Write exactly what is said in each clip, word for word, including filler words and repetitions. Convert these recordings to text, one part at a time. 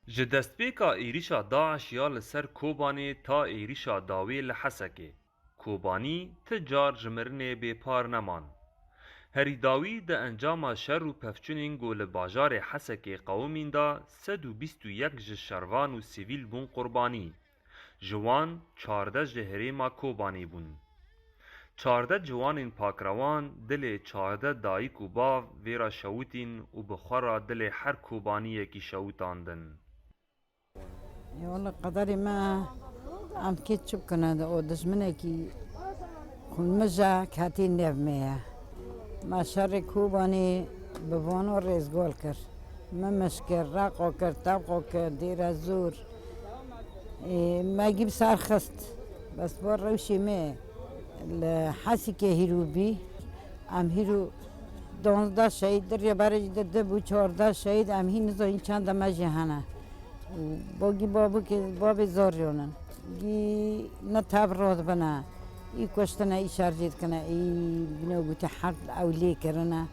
Ji destpêka êrîşa DAIŞ ya li ser Kobanê ta êrîşa dawî li Hesekê, Kobanî ti car ji mirinê bêpar neman. Herî dawî di encama şer û pevçûnên ku li bajarê Hesekê qewimîn de sed û bîst û yek ji şervan û sivîl bûn qurbanî. Ji wan çardeh ji herêma Kobanê bûn. Çardeh ciwanên pakrewan dilê çardeh dayik û bav vê re şewitîn û bi xwe re dilê her Kobaniyekî şewitandin. Ê wele qederê me, em kê çi bikine, o dijminekî xunmij e, ketî nêv me ye. Me şerê Kobanê bi vano rêzgol kir. Mimiş kir, Reqo kir, Tevqo kir, Dêrezûr. Ê, me gî bi ser xist. Bes bo rewşê me li Hesikê hîrû bî. Em hîrû donzdeh şehîd, di rêberê jî de du bû, çardeh şehîd, em hîn nizanîn çend de me jî hene. Û bo gî babûkê, babê zor yonin. Gî ne tev rod bine. Î kuştine, î şerjê dikine, î bine gotî heq ew lê kirine.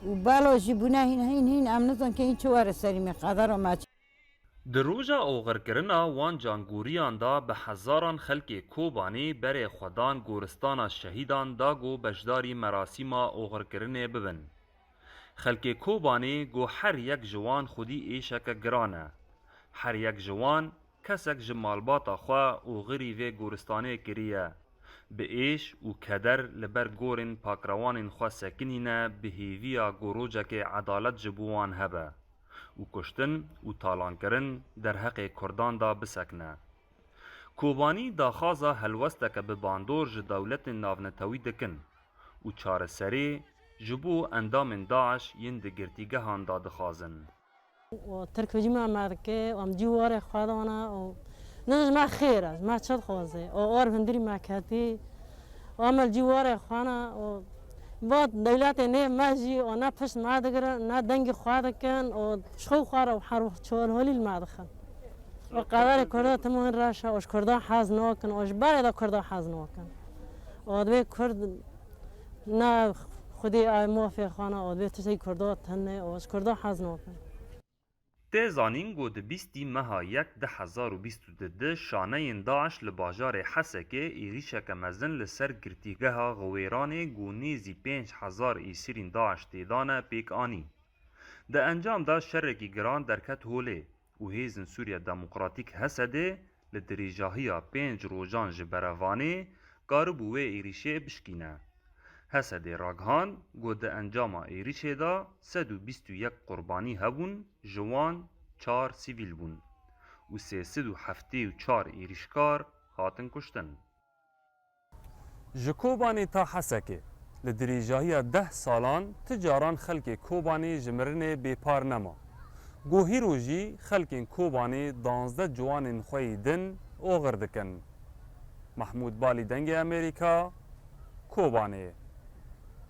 Û bela jî bûne hîn, hîn, hîn, em nizan ke hîn çi were serî me, qedera me çi. Di roja oxirkirina wan cangoriyan de bi hezaran xelkê Kobanê berê xwe dan goristana şehîdan da ku beşdarî merasîma oxirkirinê bibin. Xelkê Kobanê ku her yek ji wan xwedî êşeke giran e. Her yek ji wan kesek ji malbata xwe oxirî vê goristanê kiriye. Bi êş û keder li ber gorên pakrewanên xwe sekinîne, bi hêviya ku rojekê edalet ji bo wan hebe û kuştin û talankirin derheqê Kurdan de bisekine. Kobanî daxwaza helwesteke bi bandor ji dewletên navnetewî dikin û çareserî ji bo endamên DAIŞ yên di girtîgehan de dixwazin. û Tirk hicûma me dike û em cî warê xwe dane û ne ji me xêr e, ji me çi dixwaze? Û or hundirî me ketî û em li cî warê xwe ne û va dewletê nê me jî û ne pişt me digirin, ne dengî xwe dikin û ji xwe xwe re û her wext çolholî li me dixin. Û qederê Kurda tim hin reş e û ji Kurda hez nakin û ji berê de Kurda hez nakin. Û divê Kurd ne xwedî ay mafê xwe ne û divê tiştê Kurda tune û ji Kurda hez nakin. Tê zanîn ku di bîstî meha yek du hezar û bîst û du de şaneyên DAIŞ li bajarê Hesekê êrîşeke mezin li ser girtîgeha Xiwêranê ku nêzî pênc hezar êsirîn DAIŞ tê dane pêk anî. Di encam de şerekî giran derket holê û Hêzên Sûriya Demokratîk, H S D, li dirêjahiya pênc rojan ji berevanê karibû wê êrîşê bişkîne. H S D ragihand ku di encama êrîşê de sed û bîst û yek qurbanî hebûn, ji wan çar sivîl bûn û sê sed û heftê û çar êrîşkar hatin kuştin. Ji Kobanê ta Hesekê, li dirêjahiya deh salan ti caran xelkê Kobanê ji mirinê bêpar nema. Ku hîro jî xelkên Kobanê danzdeh ciwanên xwe yî din oxir dikin. Mehmûd Balî, Dengê Amerîka, Kobanê.